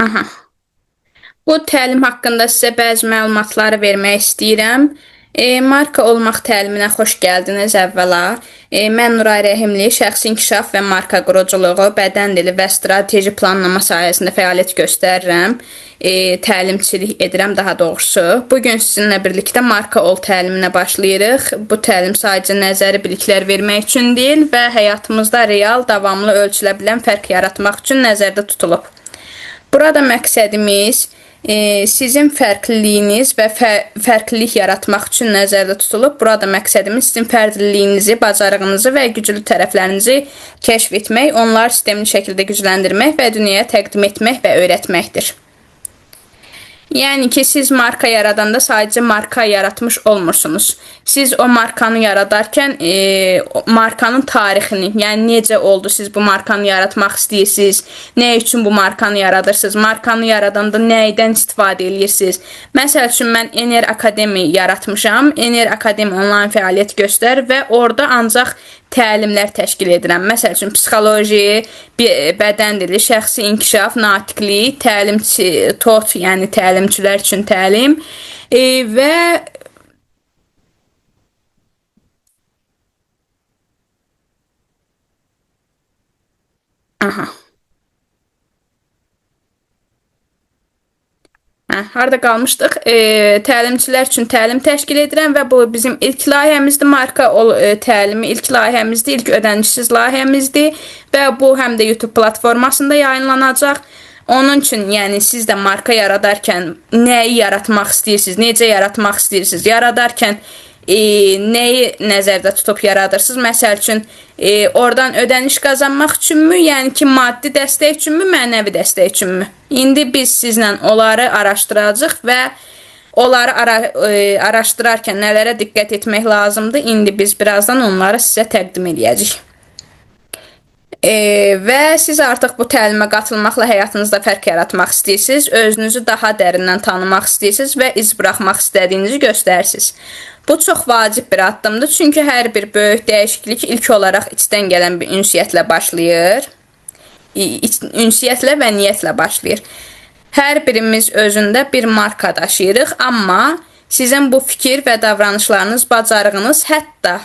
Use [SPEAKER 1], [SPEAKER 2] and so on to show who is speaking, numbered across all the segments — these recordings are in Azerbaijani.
[SPEAKER 1] Aha. Bu təlim haqqında sizə bəzi məlumatları vermək istəyirəm. Marka olmaq təliminə xoş gəldiniz əvvəla. Mən Nuray Rəhimli, şəxsi inkişaf və marka quruculuğu, bədən dili və strateji planlama sahəsində fəaliyyət göstərirəm. Təlimçilik edirəm daha doğrusu. Bu gün sizinlə birlikdə marka ol təliminə başlayırıq. Bu təlim sadəcə nəzəri biliklər vermək üçün deyil və həyatımızda real, davamlı ölçülə bilən fərq yaratmaq üçün nəzərdə tutulub. Burada məqsədimiz sizin fərqliliyiniz və fərqlilik yaratmaq üçün nəzərdə tutulub. Burada məqsədimiz sizin fərdliliyinizi, bacarığınızı və güclü tərəflərinizi kəşf etmək, onları sistemli şəkildə gücləndirmək və dünyaya təqdim etmək və öyrətməkdir. Yəni ki, siz marka yaradanda sadəcə marka yaratmış olmursunuz. Siz o markanı yaradarkən markanın tarixini, yəni necə oldu siz bu markanı yaratmaq istəyirsiniz, nə üçün bu markanı yaradırsınız, markanı yaradanda nəydən istifadə edirsiniz. Məsəl üçün mən NR Akademi yaratmışam. NR Akademi onlayn fəaliyyət göstərir və orada ancaq təlimlər təşkil edirəm. Məsəl üçün psixoloji, bədən dili, şəxsi inkişaf, natiqlik, təlimçi, TOT, yəni təlimçilər üçün təlim və aha. Hə, harda qalmışdıq? Təlimçilər üçün təlim təşkil edirəm və bu bizim ilk layihəmizdir. Marka ol, təlimi ilk layihəmizdir, ilk ödənişsiz layihəmizdir və bu həm də YouTube platformasında yayınlanacaq. Onun üçün, yəni siz də marka yaradarkən nəyi yaratmaq istəyirsiniz, necə yaratmaq istəyirsiniz, yaradarkən nəyi nəzərdə tutub yaradırsınız? Məsəl üçün, oradan ödəniş qazanmaq üçünmü, yəni ki, maddi dəstək üçünmü, mənəvi dəstək üçünmü? İndi biz sizlə onları araşdıracağıq və onları araşdırarkən nələrə diqqət etmək lazımdır? İndi biz birazdan onları sizə təqdim eləyəcəyik. Və siz artıq bu təlimə qatılmaqla həyatınızda fərq yaratmaq istəyirsiniz, özünüzü daha dərindən tanımaq istəyirsiniz və iz buraxmaq istədiyinizi göstərirsiniz. Bu çox vacib bir addımdır, çünki hər bir böyük dəyişiklik ilk olaraq içdən gələn bir ünsiyyətlə başlayır. Ünsiyyətlə və niyyətlə başlayır. Hər birimiz özündə bir marka daşıyırıq, amma sizin bu fikir və davranışlarınız, bacarığınız, hətta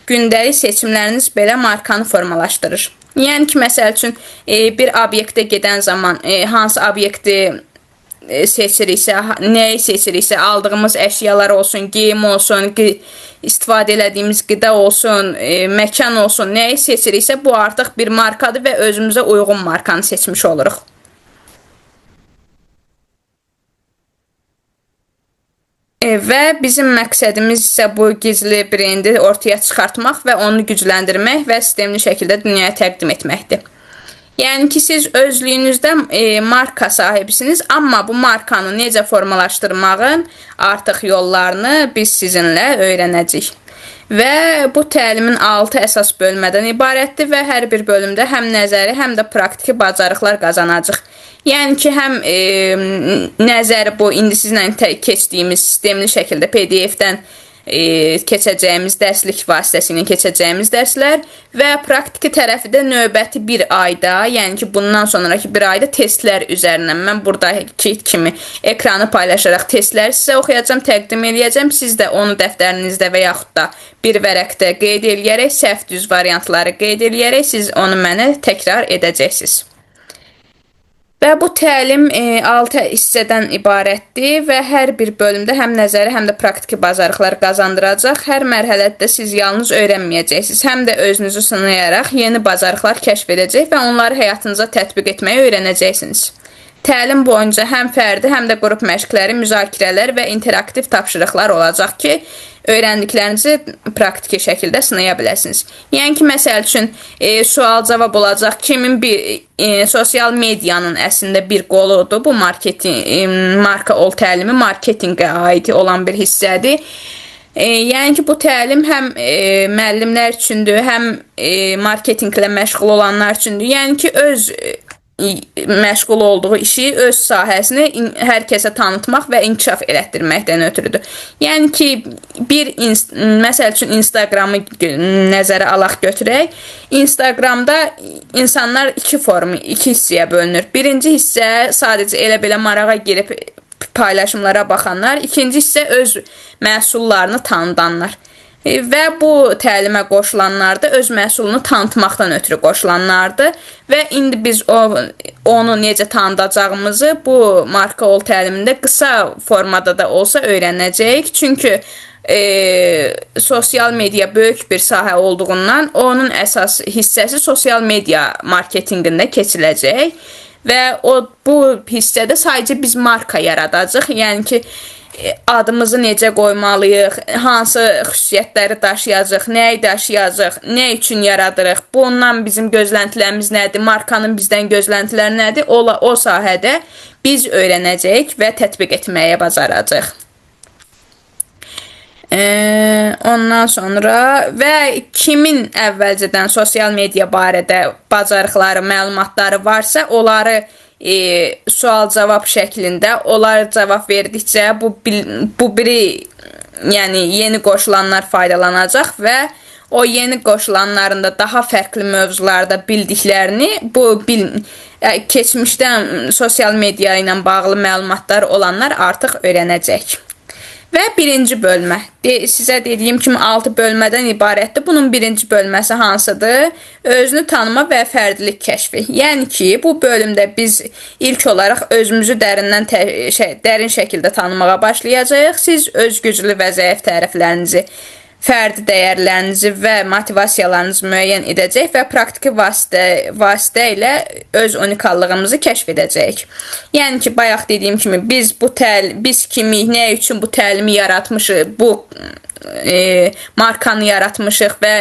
[SPEAKER 1] gündəlik seçimləriniz belə markanı formalaşdırır. Yəni ki, məsəl üçün, bir obyektə gedən zaman hansı obyekti seçiriksə, nəyi seçiriksə, aldığımız əşyalar olsun, geyim olsun, istifadə elədiyimiz qida olsun, məkan olsun, nəyi seçiriksə, bu artıq bir markadır və özümüzə uyğun markanı seçmiş oluruq. Və bizim məqsədimiz isə bu gizli brendi ortaya çıxartmaq və onu gücləndirmək və sistemli şəkildə dünyaya təqdim etməkdir. Yəni ki, siz özlüyünüzdə marka sahibisiniz, amma bu markanı necə formalaşdırmağın artıq yollarını biz sizinlə öyrənəcəyik. Və bu təlimin 6 əsas bölmədən ibarətdir və hər bir bölümdə həm nəzəri, həm də praktiki bacarıqlar qazanacaq. Yəni ki, həm nəzəri bu indi sizinlə keçdiyimiz sistemli şəkildə PDF-dən keçəcəyimiz dərslik vasitəsilə keçəcəyimiz dərslər və praktiki tərəfi də növbəti bir ayda, yəni ki, bundan sonraki bir ayda testlər üzərindən mən buradakı kimi ekranı paylaşaraq testləri sizə oxuyacağam, təqdim eləyəcəm. Siz də onu dəftərinizdə və yaxud da bir vərəqdə qeyd eləyərək, səhv düz variantları qeyd eləyərək siz onu mənə təkrar edəcəksiniz. Və bu təlim 6 hissədən ibarətdir və hər bir bölümdə həm nəzəri, həm də praktiki bacarıqlar qazandıracaq. Hər mərhələdə siz yalnız öyrənməyəcəksiniz, həm də özünüzü sınayaraq yeni bacarıqlar kəşf edəcək və onları həyatınıza tətbiq etməyi öyrənəcəksiniz. Təlim boyunca həm fərdi, həm də qrup məşqləri, müzakirələr və interaktiv tapşırıqlar olacaq ki, öyrəndiklərinizi praktiki şəkildə sınaya biləsiniz. Yəni ki, məsəl üçün, sual-cavab olacaq, kimin bir sosial medianın əslində bir qoludur. Bu marketing, marka ol təlimi marketinqə aid olan bir hissədir. Yəni ki, bu təlim həm müəllimlər üçündür, həm marketinqlə məşğul olanlar üçündür. Yəni ki, öz Məşğul olduğu işi, öz sahəsini hər kəsə tanıtmaq və inkişaf elətdirməkdən ötrüdür. Yəni ki, bir məsəl üçün Instagramı nəzərə alaq götürək. Instagramda insanlar iki formu, iki hissəyə bölünür. Birinci hissə sadəcə elə belə marağa girib paylaşımlara baxanlar, ikinci hissə öz məhsullarını tanıdanlar. Və bu təlimə qoşulanlar da öz məhsulunu tanıtmaqdan ötürü qoşulanlardır və indi biz onu necə tanıdacağımızı bu marka ol təlimində qısa formada da olsa öyrənəcəyik. Çünki sosial media böyük bir sahə olduğundan onun əsas hissəsi sosial media marketinqində keçiriləcək və bu hissədə sadəcə biz marka yaradacağıq. Yəni ki, adımızı necə qoymalıyıq, hansı xüsusiyyətləri daşıyacaq, nəyi daşıyacaq, nə üçün yaradırıq, bundan bizim gözləntilərimiz nədir, markanın bizdən gözləntiləri nədir, o sahədə biz öyrənəcəyik və tətbiq etməyə bacaracağıq. Ondan sonra və kimin əvvəlcədən sosial media barədə bacarıqları, məlumatları varsa, onları sual-cavab şəklində onlar cavab verdikcə bu biri, yəni yeni qoşulanlar faydalanacaq və o yeni qoşulanların da daha fərqli mövzularda bildiklərini bu keçmişdən sosial media ilə bağlı məlumatlar olanlar artıq öyrənəcək. Və birinci bölmə. Sizə dediyim kimi 6 bölmədən ibarətdir. Bunun birinci bölməsi hansıdır? Özünü tanıma və fərdilik kəşfi. Yəni ki, bu bölümdə biz ilk olaraq özümüzü dərin şəkildə tanımağa başlayacağıq. Siz öz güclü və zəif tərəflərinizi, fərdi dəyərlərinizi və motivasiyalarınızı müəyyən edəcək və praktiki vasitə ilə öz unikallığımızı kəşf edəcəyik. Yəni ki, bayaq dediyim kimi biz kimik, nə üçün bu təlimi yaratmışıq, bu markanı yaratmışıq və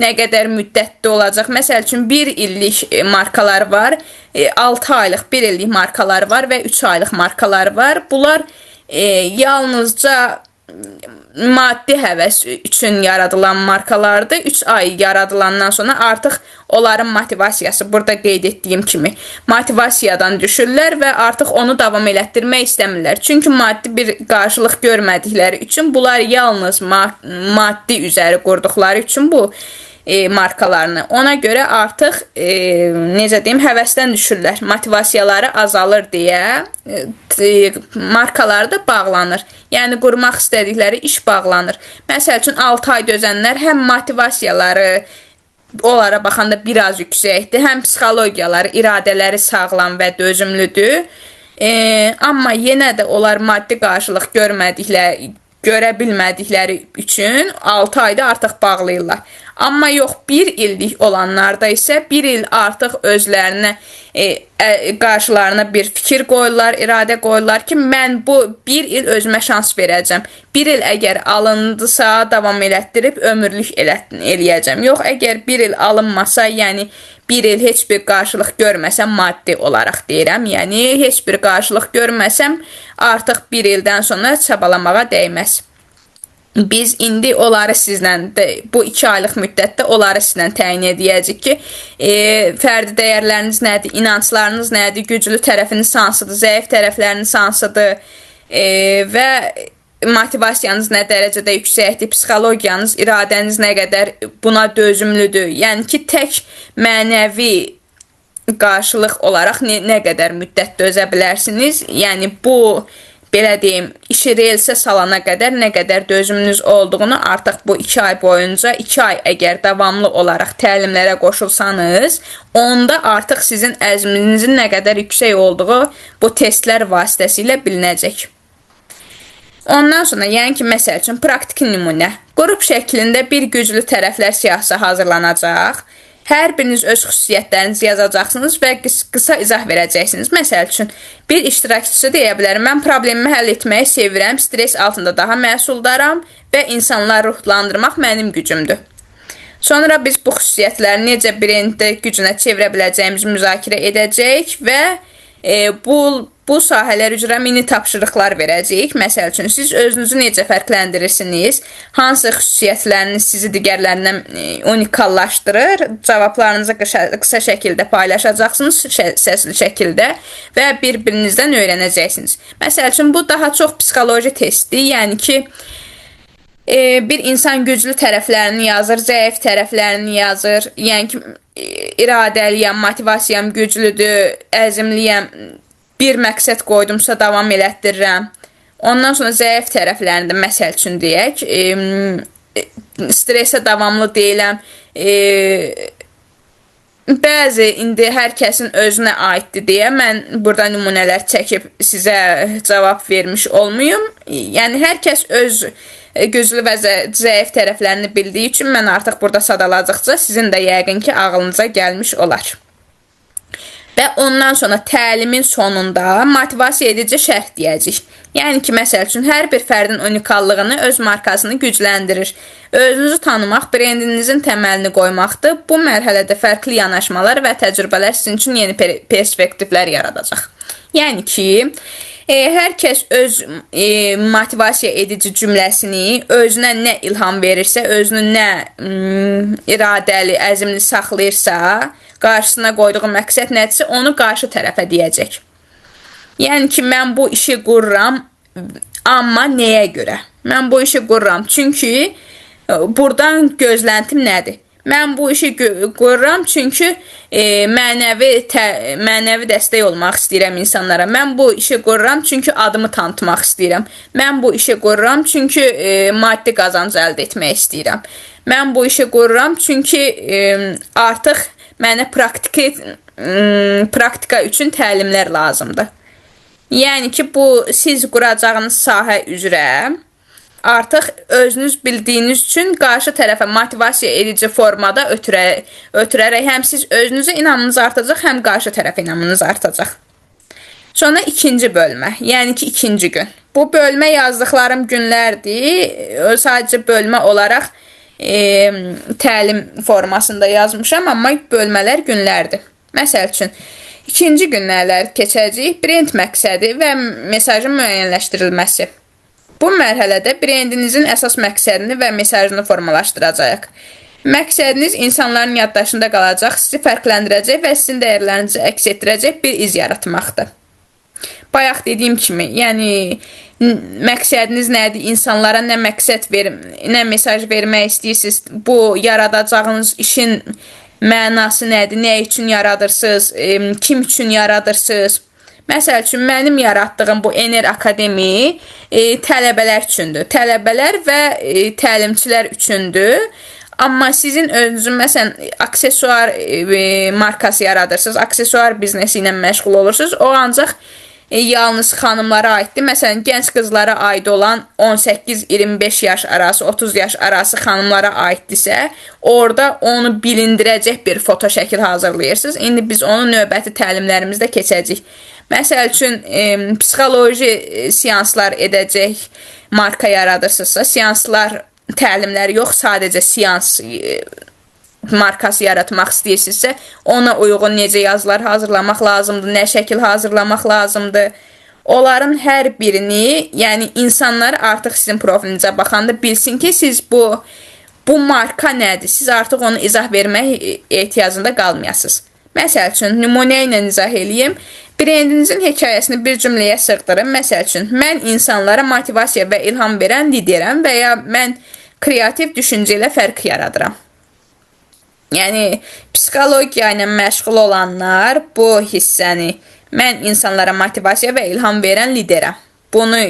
[SPEAKER 1] nə qədər müddətdə olacaq. Məsəl üçün 1 illik markalar var, 6 aylıq 1 illik markalar var və 3 aylıq markalar var. Bunlar yalnızca maddi həvəs üçün yaradılan markalardır. 3 ay yaradılandan sonra artıq onların motivasiyası, burada qeyd etdiyim kimi, motivasiyadan düşürlər və artıq onu davam elətdirmək istəmirlər. Çünki maddi bir qarşılıq görmədikləri üçün, bunlar yalnız maddi üzəri qurduqları üçün bu markalarını. Ona görə artıq necə deyim, həvəsdən düşürlər. Motivasiyaları azalır deyə markaları da bağlanır. Yəni qurmaq istədikləri iş bağlanır. Məsəl üçün 6 ay dözənlər həm motivasiyaları onlara baxanda biraz yüksəkdir, həm psixologiyaları, iradələri sağlam və dözümlüdür. Amma yenə də onlar maddi qarşılıq görə bilmədikləri üçün 6 ayda artıq bağlayırlar. Amma yox, 1 illik olanlarda isə 1 il artıq özlərinə qarşılarına bir fikir qoyurlar, iradə qoyurlar ki, mən bu 1 il özümə şans verəcəm. 1 il əgər alındısa, davam elətdirib ömürlük eləyəcəm. Yox, əgər 1 il alınmasa, yəni 1 il heç bir qarşılıq görməsəm, maddi olaraq deyirəm, yəni heç bir qarşılıq görməsəm, artıq 1 ildən sonra çabalamağa dəyməz. Biz indi onları sizlə də, bu 2 aylıq müddətdə onları sizlə təyin edəcəyik ki, fərdi dəyərləriniz nədir, inanclarınız nədir, güclü tərəfiniz hansıdır, zəif tərəfləriniz hansıdır və motivasiyanız nə dərəcədə yüksəkdir, psixologiyanız, iradəniz nə qədər buna dözümlüdür. Yəni ki, tək mənəvi qarşılıq olaraq nə qədər müddət dözə bilərsiniz. Yəni bu, belə deyim, işi relsə salana qədər nə qədər dözümünüz olduğunu artıq bu 2 ay boyunca, 2 ay əgər davamlı olaraq təlimlərə qoşulsanız, onda artıq sizin əzminizin nə qədər yüksək olduğu bu testlər vasitəsilə bilinəcək. Ondan sonra, yəni ki, məsəl üçün, praktiki nümunə. Qrup şəklində bir güclü tərəflər siyahısı hazırlanacaq. Hər biriniz öz xüsusiyyətlərinizi yazacaqsınız və qısa izah verəcəksiniz. Məsəl üçün, bir iştirakçısı deyə bilər, mən problemimi həll etməyi sevirəm, stres altında daha məhsuldaram və insanları ruhlandırmaq mənim gücümdür. Sonra biz bu xüsusiyyətləri necə brenddə gücünə çevirə biləcəyimizi müzakirə edəcəyik və bu Bu sahələr üzrə mini tapşırıqlar verəcəyik. Məsəl üçün, siz özünüzü necə fərqləndirirsiniz? Hansı xüsusiyyətləriniz sizi digərlərindən unikallaşdırır? Cavablarınızı qısa şəkildə paylaşacaqsınız, səsli şəkildə və bir-birinizdən öyrənəcəksiniz. Məsəl üçün, bu daha çox psixoloji testdir. Yəni ki, bir insan güclü tərəflərini yazır, zəif tərəflərini yazır. Yəni ki, iradəliyəm, motivasiyam güclüdür, əzimliyəm, bir məqsəd qoydumsa davam elətdirirəm. Ondan sonra zəif tərəflərini də məsəl üçün deyək, stresə davamlı deyiləm. Bəzi indi hər kəsin özünə aiddir deyə mən burada nümunələr çəkib sizə cavab vermiş olmayım. Yəni hər kəs öz güclü və zəif tərəflərini bildiyi üçün mən artıq burada sadaladıqca sizin də yəqin ki ağlınıza gəlmiş olar. Və ondan sonra təlimin sonunda motivasiya edici şərh deyəcəyik. Yəni ki, məsəl üçün, hər bir fərdin unikallığını, öz markasını gücləndirir. Özünüzü tanımaq, brendinizin təməlini qoymaqdır. Bu mərhələdə fərqli yanaşmalar və təcrübələr sizin üçün yeni perspektivlər yaradacaq. Yəni ki, hər kəs öz motivasiya edici cümləsini özünə nə ilham verirsə, özünü nə iradəli, əzimli saxlayırsa, qarşısına qoyduğu məqsəd nədirsə, onu qarşı tərəfə deyəcək. Yəni ki, mən bu işi qururam, amma nəyə görə? Mən bu işi qururam, çünki buradan gözləntim nədir? Mən bu işi qururam, çünki mənəvi dəstək olmaq istəyirəm insanlara. Mən bu işi qururam, çünki adımı tanıtmaq istəyirəm. Mən bu işi qururam, çünki maddi qazanc əldə etmək istəyirəm. Mən bu işi qururam, çünki artıq mənə praktika üçün təlimlər lazımdır. Yəni ki, bu siz quracağınız sahə üzrə artıq özünüz bildiyiniz üçün qarşı tərəfə motivasiya edici formada ötürərək həm siz özünüzə inamınız artacaq, həm qarşı tərəfə inamınız artacaq. Sonra ikinci bölmə, yəni ki, ikinci gün. Bu bölmə yazdıqlarım günlərdir. Sadəcə bölmə olaraq təlim formasında yazmışam, amma bölmələr günlərdir. Məsəl üçün, ikinci gün nələr keçəcəyik? Brend məqsədi və mesajın müəyyənləşdirilməsi. Bu mərhələdə brendinizin əsas məqsədini və mesajını formalaşdıracağıq. Məqsədiniz insanların yaddaşında qalacaq, sizi fərqləndirəcək və sizin dəyərlərinizi əks etdirəcək bir iz yaratmaqdır. Bayaq dediyim kimi, yəni məqsədiniz nədir? İnsanlara nə məqsəd nə mesaj vermək istəyirsiniz? Bu yaradacağınız işin mənası nədir? Nə üçün yaradırsınız? Kim üçün yaradırsınız? Məsəl üçün, mənim yaratdığım bu NR Akademi tələbələr üçündür. Tələbələr və təlimçilər üçündür. Amma sizin özünüzün, məsələn, aksesuar markası yaradırsınız, aksesuar biznesi ilə məşğul olursunuz. O ancaq yalnız xanımlara aiddir. Məsələn, gənc qızlara aid olan 18-25 yaş arası, 30 yaş arası xanımlara aiddirsə, orada onu bilindirəcək bir foto şəkil hazırlayırsınız. İndi biz onu növbəti təlimlərimizdə keçəcəyik. Məsəl üçün, psixoloji seanslar edəcək marka yaradırsınızsa, seanslar, təlimlər yox, sadəcə seans markası yaratmaq istəyirsinizsə, ona uyğun necə yazılar hazırlamaq lazımdır, nə şəkil hazırlamaq lazımdır. Onların hər birini, yəni insanlar artıq sizin profilinizə baxanda bilsin ki, siz bu marka nədir? Siz artıq onu izah vermək ehtiyacında qalmayasınız. Məsəl üçün, nümunə ilə izah eləyim. Brendinizin hekayəsini bir cümləyə sığdırın. Məsəl üçün, mən insanlara motivasiya və ilham verən liderəm və ya mən kreativ düşüncə ilə fərq yaradıram. Yəni, psixologiya ilə məşğul olanlar bu hissəni, mən insanlara motivasiya və ilham verən liderəm. Bunu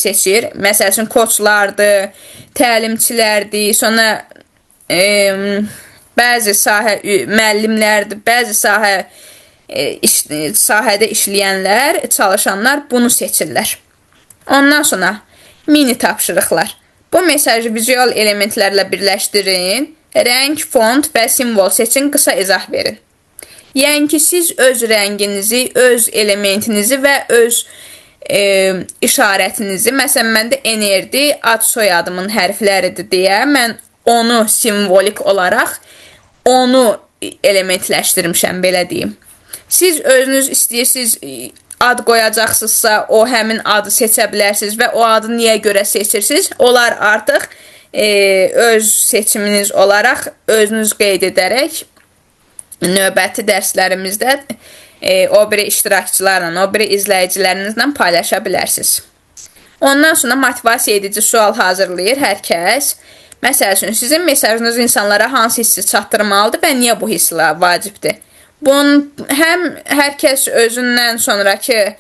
[SPEAKER 1] seçir. Məsəl üçün, koçlardır, təlimçilərdir, sonra bəzi sahə müəllimlərdir, bəzi sahədə işləyənlər, çalışanlar bunu seçirlər. Ondan sonra mini tapşırıqlar. Bu mesajı vizual elementlərlə birləşdirin. Rəng, font və simvol seçin, qısa izah verin. Yəni ki, siz öz rənginizi, öz elementinizi və öz işarətinizi, məsələn, məndə NR-dir, ad soyadımın hərfləridir deyə mən onu simvolik olaraq onu elementləşdirmişəm, belə deyim. Siz özünüz istəyirsiniz, Ad qoyacaqsınızsa, o həmin adı seçə bilərsiniz və o adı niyə görə seçirsiniz? Onlar artıq öz seçiminiz olaraq özünüz qeyd edərək növbəti dərslərimizdə o biri iştirakçılarla, o biri izləyicilərinizlə paylaşa bilərsiniz. Ondan sonra motivasiya edici sual hazırlayır hər kəs. Məsəl üçün, sizin mesajınız insanlara hansı hissi çatdırmalıdır və niyə bu hisslər vacibdir? Bunun həm hər kəs özündən sonrakı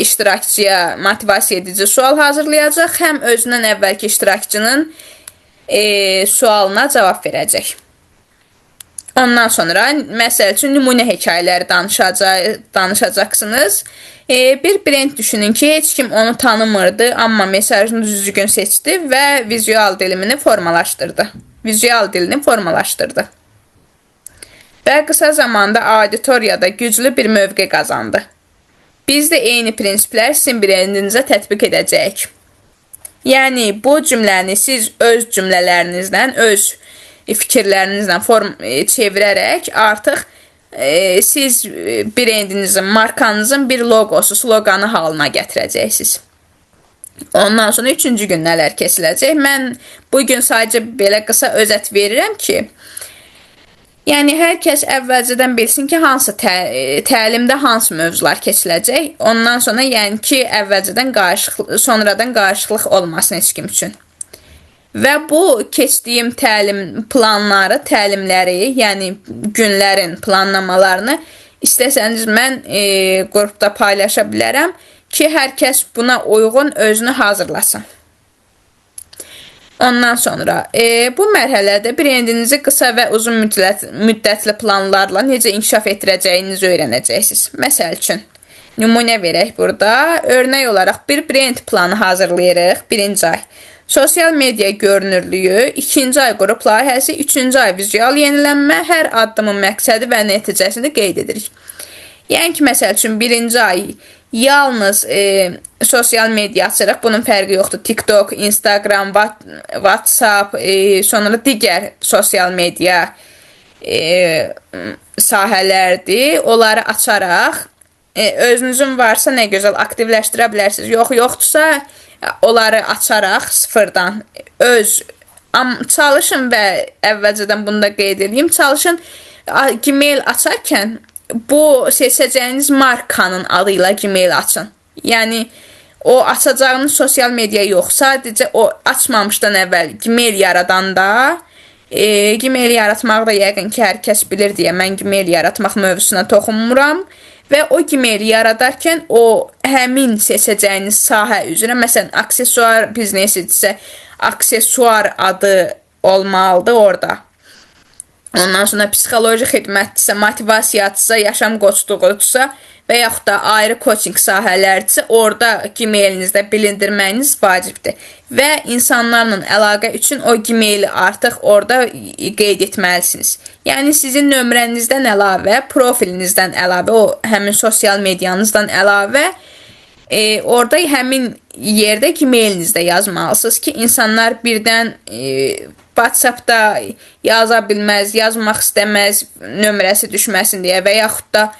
[SPEAKER 1] iştirakçıya motivasiya edici sual hazırlayacaq, həm özündən əvvəlki iştirakçının sualına cavab verəcək. Ondan sonra, məsəl üçün, nümunə hekayələri danışacaqsınız. Bir brend düşünün ki, heç kim onu tanımırdı, amma mesajını düzgün seçdi və vizual dilini formalaşdırdı. Vizual dilini formalaşdırdı. Və qısa zamanda auditoriyada güclü bir mövqe qazandı. Biz də eyni prinsipləri sizin brendinizə tətbiq edəcəyik. Yəni, bu cümləni siz öz cümlələrinizlə, öz fikirlərinizlə form çevirərək artıq siz brendinizin, markanızın bir loqosu, sloqanı halına gətirəcəksiniz. Ondan sonra üçüncü gün nələr keçiləcək? Mən bu gün sadəcə belə qısa özət verirəm ki, yəni hər kəs əvvəlcədən bilsin ki, hansı təlimdə hansı mövzular keçiləcək. Ondan sonra yəni ki, əvvəlcədən qarışıq, sonradan qarışıqlıq olmasın heç kim üçün. Və bu keçdiyim təlim planları, təlimləri, yəni günlərin planlamalarını istəsəniz mən qrupda paylaşa bilərəm ki, hər kəs buna uyğun özünü hazırlasın. Ondan sonra bu mərhələdə brendinizi qısa və uzun müddətli planlarla necə inkişaf etdirəcəyinizi öyrənəcəksiniz. Məsəl üçün, nümunə verək burada. Örnək olaraq bir brend planı hazırlayırıq birinci ay. Sosial media görünürlüyü, ikinci ay qrup layihəsi, üçüncü ay vizual yenilənmə, hər addımın məqsədi və nəticəsini qeyd edirik. Yəni ki, məsəl üçün, birinci ay yalnız sosial media açarıq, bunun fərqi yoxdur. TikTok, Instagram, WhatsApp, sonra digər sosial media sahələrdir. Onları açaraq özünüzün varsa nə gözəl aktivləşdirə bilərsiniz. Yox, yoxdursa onları açaraq sıfırdan öz çalışın və əvvəlcədən bunu da qeyd edeyim. Çalışın Gmail açarkən bu seçəcəyiniz markanın adı ilə Gmail açın. Yəni o açacağınız sosial media yox, sadəcə o açmamışdan əvvəl Gmail yaradanda Gmail yaratmağı da yəqin ki, hər kəs bilir deyə mən Gmail yaratmaq mövzusuna toxunmuram. Və o Gmail yaradarkən o həmin seçəcəyiniz sahə üzrə, məsələn, aksesuar biznesidirsə, aksesuar adı olmalıdır orada. Ondan sonra psixoloji xidmətdirsə, motivasiyadırsa, yaşam qoçluğudursa və yaxud da ayrı coaching sahələrdirsə, orada Gmailinizdə bilindirməyiniz vacibdir. Və insanlarla əlaqə üçün o Gmaili artıq orada qeyd etməlisiniz. Yəni sizin nömrənizdən əlavə, profilinizdən əlavə, o həmin sosial medianızdan əlavə orada həmin yerdə Gmailinizdə yazmalısınız ki, insanlar birdən WhatsApp-da yaza bilməz, yazmaq istəməz, nömrəsi düşməsin deyə və yaxud da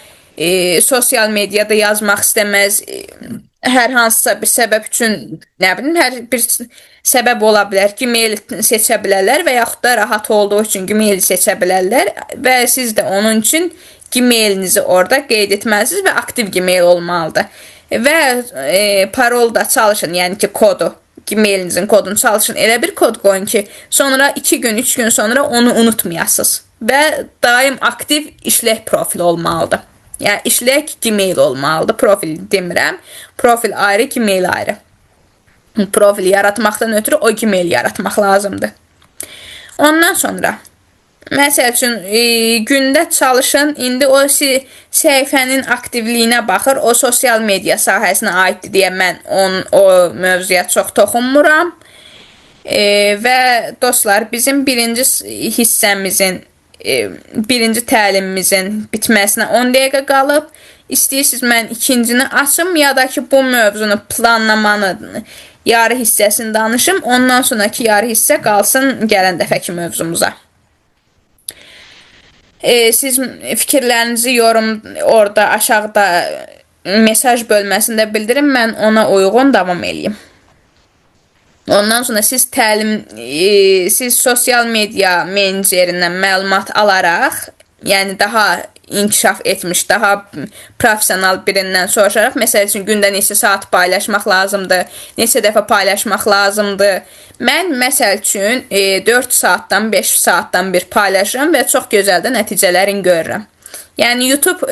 [SPEAKER 1] sosial mediada yazmaq istəməz, hər hansısa bir səbəb üçün, nə bilim, hər bir səbəb ola bilər ki, mail seçə bilərlər və yaxud da rahat olduğu üçün Gmail seçə bilərlər və siz də onun üçün Gmailinizi orada qeyd etməlisiniz və aktiv Gmail olmalıdır. Və parol da çalışın, yəni ki, kodu, Gmailinizin kodunu çalışın. Elə bir kod qoyun ki, sonra 2 gün, 3 gün sonra onu unutmayasınız. Və daim aktiv işlək profil olmalıdır. Yəni işlək Gmail olmalıdır. Profil demirəm. Profil ayrı, Gmail ayrı. Profil yaratmaqdan ötürü o Gmail yaratmaq lazımdır. Ondan sonra məsəl üçün gündə çalışın. İndi o səhifənin aktivliyinə baxır. O sosial media sahəsinə aiddir deyə mən o mövzuya çox toxunmuram. Və dostlar, bizim birinci hissəmizin, birinci təlimimizin bitməsinə 10 dəqiqə qalıb. İstəyirsiniz mən ikincini açım ya da ki bu mövzunu planlamanı yarı hissəsini danışım. Ondan sonraki yarı hissə qalsın gələn dəfəki mövzumuza. Siz fikirlərinizi yorum orada aşağıda mesaj bölməsində bildirin, mən ona uyğun davam eləyim. Ondan sonra siz təlim, siz sosial media menecerindən məlumat alaraq, yəni daha inkişaf etmiş, daha professional birindən soruşaraq, məsəl üçün gündə neçə saat paylaşmaq lazımdır, neçə dəfə paylaşmaq lazımdır. Mən məsəl üçün 4 saatdan 5 saatdan bir paylaşıram və çox gözəl də nəticələrini görürəm. Yəni YouTube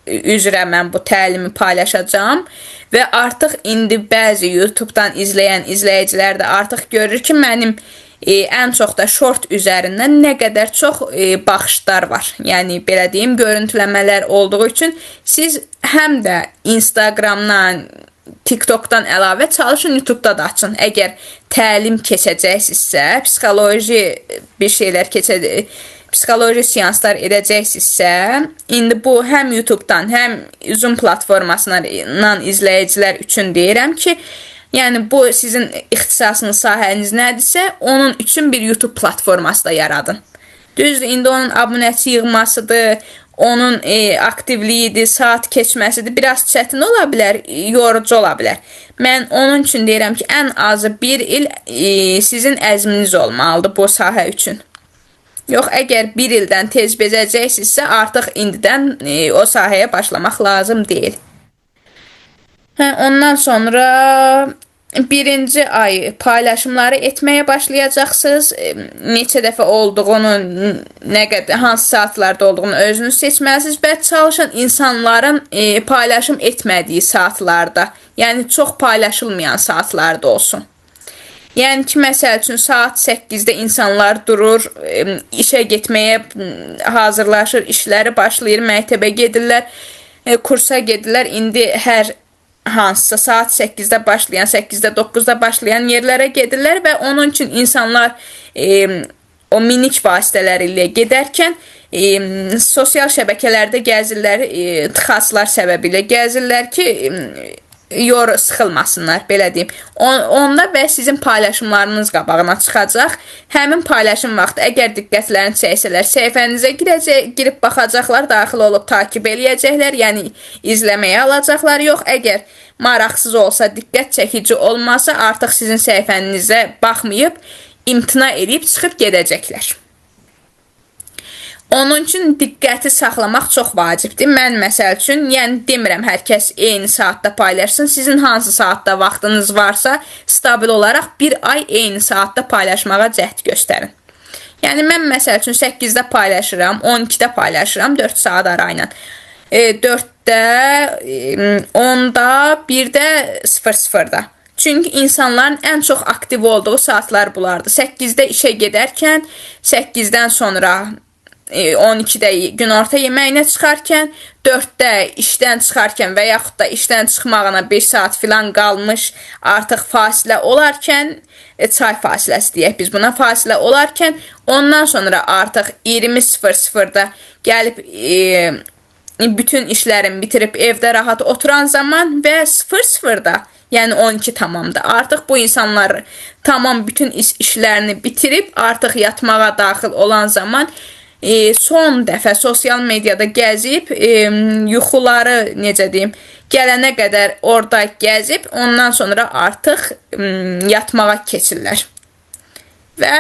[SPEAKER 1] üzrə mən bu təlimi paylaşacağam və artıq indi bəzi YouTube-dan izləyən izləyicilər də artıq görür ki, mənim ən çox da short üzərindən nə qədər çox baxışlar var. Yəni belə deyim, görüntüləmələr olduğu üçün siz həm də Instagramdan, TikTokdan əlavə çalışın YouTube-da da açın. Əgər təlim keçəcəksinizsə, psixoloji bir şeylər keçəcək, psixoloji seanslar edəcəksinizsə, indi bu həm YouTube-dan, həm Zoom platformasından izləyicilər üçün deyirəm ki, yəni bu sizin ixtisasınız, sahəniz nədirsə, onun üçün bir YouTube platforması da yaradın. Düzdür, indi onun abunəçi yığmasıdır, onun aktivliyidir, saat keçməsidir. Biraz çətin ola bilər, yorucu ola bilər. Mən onun üçün deyirəm ki, ən azı bir il sizin əzminiz olmalıdır bu sahə üçün. Yox, əgər bir ildən tez bezəcəksinizsə, artıq indidən o sahəyə başlamaq lazım deyil. Hə, ondan sonra birinci ay paylaşımları etməyə başlayacaqsınız. Neçə dəfə olduğunu, nə qədər, hansı saatlarda olduğunu özünüz seçməlisiniz və çalışın insanların paylaşım etmədiyi saatlarda, yəni çox paylaşılmayan saatlarda olsun. Yəni ki, məsəl üçün saat 8-də insanlar durur, işə getməyə hazırlaşır, işləri başlayır, məktəbə gedirlər, kursa gedirlər. İndi hər hansısa saat 8-də başlayan, 8-də, 9-da başlayan yerlərə gedirlər və onun üçün insanlar o minik vasitələri ilə gedərkən sosial şəbəkələrdə gəzirlər, tıxaclar səbəbilə gəzirlər ki, yor sıxılmasınlar, belə deyim. Onda və sizin paylaşımlarınız qabağına çıxacaq. Həmin paylaşım vaxtı əgər diqqətlərini çəksələr, səhifənizə girəcək, girib baxacaqlar, daxil olub takib eləyəcəklər, yəni izləməyə alacaqlar. Yox, əgər maraqsız olsa, diqqət çəkici olmasa, artıq sizin səhifənizə baxmayıb, imtina edib çıxıb gedəcəklər. Onun üçün diqqəti saxlamaq çox vacibdir. Mən məsəl üçün, yəni demirəm hər kəs eyni saatda paylaşsın. Sizin hansı saatda vaxtınız varsa, stabil olaraq bir ay eyni saatda paylaşmağa cəhd göstərin. Yəni mən məsəl üçün 8-də paylaşıram, 12-də paylaşıram, 4 saat ara ilə. 4-də, 10-da, 1-də, 00-da. Çünki insanların ən çox aktiv olduğu saatlar bunlardır. 8-də işə gedərkən, 8-dən sonra 12-də günorta yeməyinə çıxarkən, 4-də işdən çıxarkən və yaxud da işdən çıxmağına 1 saat filan qalmış artıq fasilə olarkən, çay fasiləsi deyək biz buna, fasilə olarkən, ondan sonra artıq 20:00-da gəlib bütün işlərini bitirib evdə rahat oturan zaman və 00-da, yəni 12 tamamdır. Artıq bu insanlar tamam bütün işlərini bitirib artıq yatmağa daxil olan zaman son dəfə sosial mediada gəzib, yuxuları, necə deyim, gələnə qədər orada gəzib, ondan sonra artıq yatmağa keçirlər. Və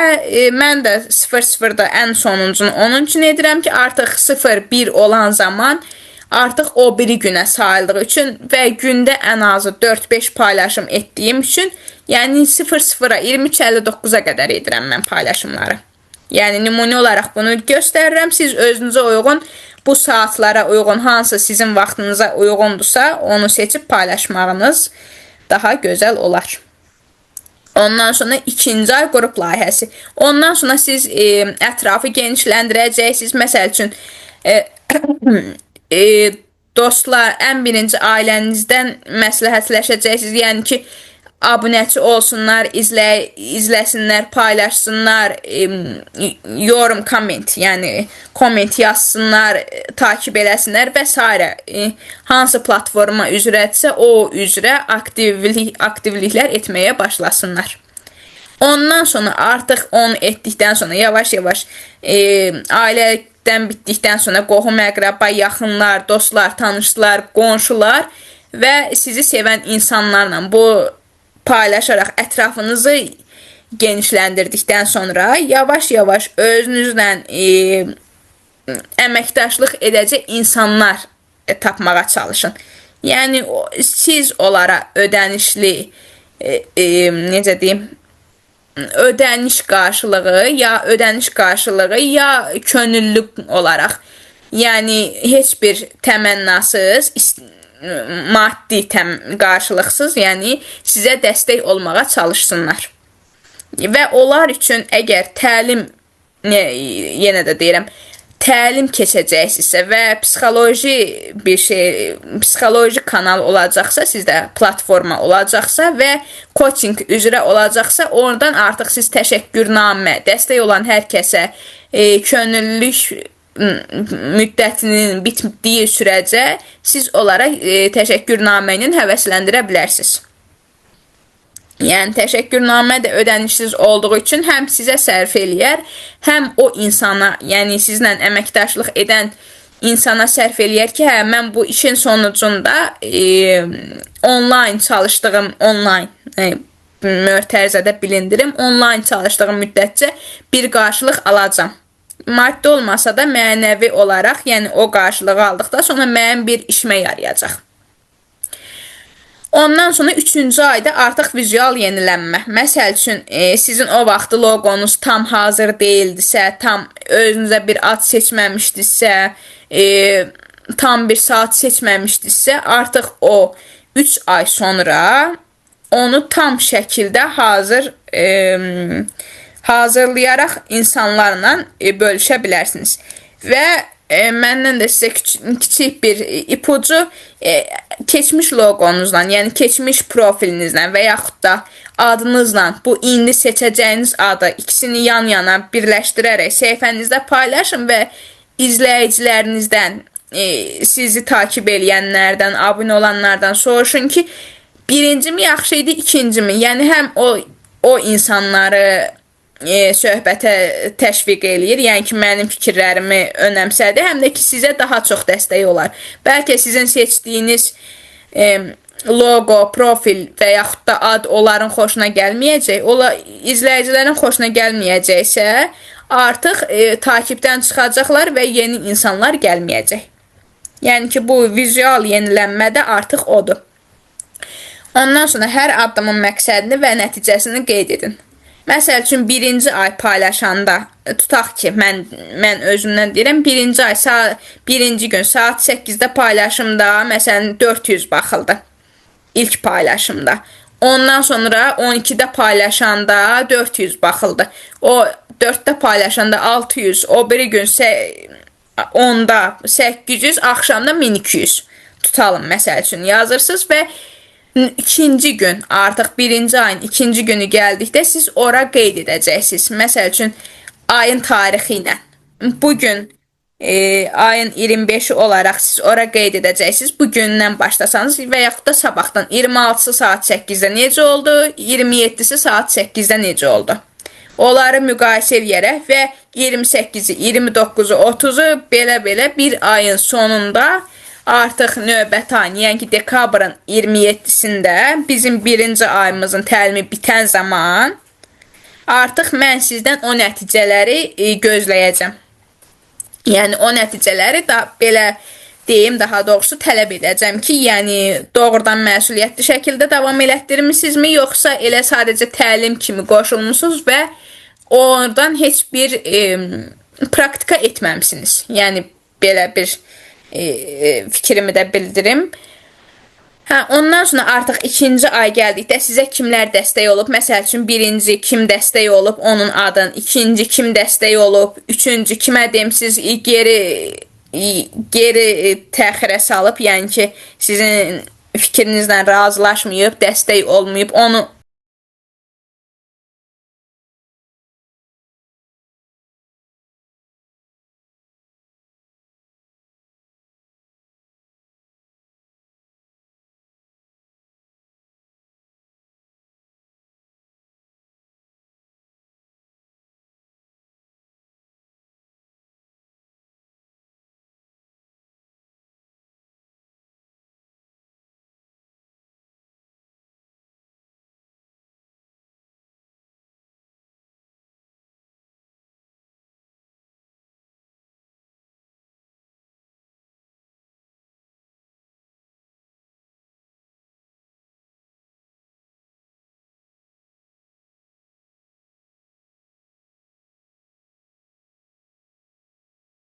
[SPEAKER 1] mən də 00-da ən sonuncunu onun üçün edirəm ki, artıq 0-1 olan zaman artıq o biri günə sayıldığı üçün və gündə ən azı 4-5 paylaşım etdiyim üçün, yəni 00-a 23:59-a qədər edirəm mən paylaşımları. Yəni nümunə olaraq bunu göstərirəm. Siz özünüzə uyğun, bu saatlara uyğun, hansı sizin vaxtınıza uyğundursa, onu seçib paylaşmağınız daha gözəl olar. Ondan sonra ikinci ay qrup layihəsi. Ondan sonra siz ətrafı genişləndirəcəksiniz. Məsəl üçün dostlar, ən birinci ailənizdən məsləhətləşəcəksiniz. Yəni ki, abunəçi olsunlar, izləsinlər, paylaşsınlar, yorum, komment, yəni komment yazsınlar, takib eləsinlər və s. Hansı platforma üzrədirsə, o üzrə aktivliklər etməyə başlasınlar. Ondan sonra artıq onu etdikdən sonra yavaş-yavaş ailədən bitdikdən sonra qohum, əqrəba, yaxınlar, dostlar, tanışlar, qonşular və sizi sevən insanlarla bu paylaşaraq ətrafınızı genişləndirdikdən sonra yavaş-yavaş özünüzlə əməkdaşlıq edəcək insanlar tapmağa çalışın. Yəni siz onlara ödənişli necə deyim, ödəniş qarşılığı ya ödəniş qarşılığı ya könüllü olaraq, yəni heç bir təmənnasız, maddi qarşılıqsız, yəni sizə dəstək olmağa çalışsınlar. Və onlar üçün əgər təlim, yenə də deyirəm, təlim keçəcəksinizsə və psixoloji bir şey, psixoloji kanal olacaqsa, sizdə platforma olacaqsa və coaching üzrə olacaqsa, oradan artıq siz təşəkkürnamə, dəstək olan hər kəsə könüllülük müddətinin bitdiyi sürəcə siz onlara təşəkkürnamə ilə həvəsləndirə bilərsiniz. Yəni təşəkkürnamə də ödənişsiz olduğu üçün həm sizə sərf eləyər, həm o insana, yəni sizlə əməkdaşlıq edən insana sərf eləyər ki, hə, mən bu işin sonucunda onlayn çalışdığım, onlayn mötərizədə bilindirim, onlayn çalışdığım müddətcə bir qarşılıq alacam. Maddi olmasa da mənəvi olaraq, yəni o qarşılığı aldıqdan sonra mənim bir işimə yarayacaq. Ondan sonra 3-cü ayda artıq vizual yenilənmə. Məsəl üçün, sizin o vaxtı loqonuz tam hazır deyildisə, tam özünüzə bir ad seçməmişdinizsə, tam bir saat seçməmişdinizsə, artıq o 3 ay sonra onu tam şəkildə hazır hazırlayaraq insanlarla bölüşə bilərsiniz. Və məndən də sizə kiçik bir ipucu, keçmiş loqonuzla, yəni keçmiş profilinizlə və yaxud da adınızla bu indi seçəcəyiniz adı ikisini yan-yana birləşdirərək səhifənizdə paylaşın və izləyicilərinizdən, sizi takip eləyənlərdən, abunə olanlardan soruşun ki, birincimi yaxşı idi, ikincimi? Yəni həm o insanları söhbətə təşviq eləyir, yəni ki, mənim fikirlərimi önəmsədi, həm də ki, sizə daha çox dəstək olar. Bəlkə sizin seçdiyiniz loqo, profil və yaxud da ad onların xoşuna gəlməyəcək, izləyicilərin xoşuna gəlməyəcəksə, artıq takipdən çıxacaqlar və yeni insanlar gəlməyəcək. Yəni ki, bu vizual yenilənmə də artıq odur. Ondan sonra hər addımın məqsədini və nəticəsini qeyd edin. Məsəl üçün, birinci ay paylaşanda, tutaq ki, mən özümdən deyirəm, birinci ay, birinci gün saat 8-də paylaşımda, məsələn, 400 baxıldı ilk paylaşımda. Ondan sonra 12-də paylaşanda 400 baxıldı. O 4-də paylaşanda 600, o biri gün 10-da 800, axşamda 1200 tutalım, məsəl üçün yazırsınız və ikinci gün, artıq birinci ayın ikinci günü gəldikdə siz ora qeyd edəcəksiniz. Məsəl üçün, ayın tarixi ilə. Bugün ayın 25-i olaraq siz ora qeyd edəcəksiniz. Bugündən başlasanız və yaxud da sabahdan 26-sı saat 8-də necə oldu, 27-si saat 8-də necə oldu. Onları müqayisə eləyərək və 28-i, 29-u, 30-u belə-belə bir ayın sonunda artıq növbəti ayın, yəni ki, dekabrın 27-sində bizim birinci ayımızın təlimi bitən zaman artıq mən sizdən o nəticələri gözləyəcəm. Yəni o nəticələri da belə deyim, daha doğrusu tələb edəcəm ki, yəni doğrudan məsuliyyətli şəkildə davam elətdirmisinizmi, yoxsa elə sadəcə təlim kimi qoşulmusunuz və oradan heç bir praktika etməmisiniz. Yəni belə bir fikrimi də bildirim. Hə, ondan sonra artıq ikinci ay gəldikdə sizə kimlər dəstək olub? Məsəl üçün, birinci kim dəstək olub, onun adın, ikinci kim dəstək olub, üçüncü kimə deyim, siz geri təxirə salıb, yəni ki, sizin fikrinizlə razılaşmayıb, dəstək olmayıb, onu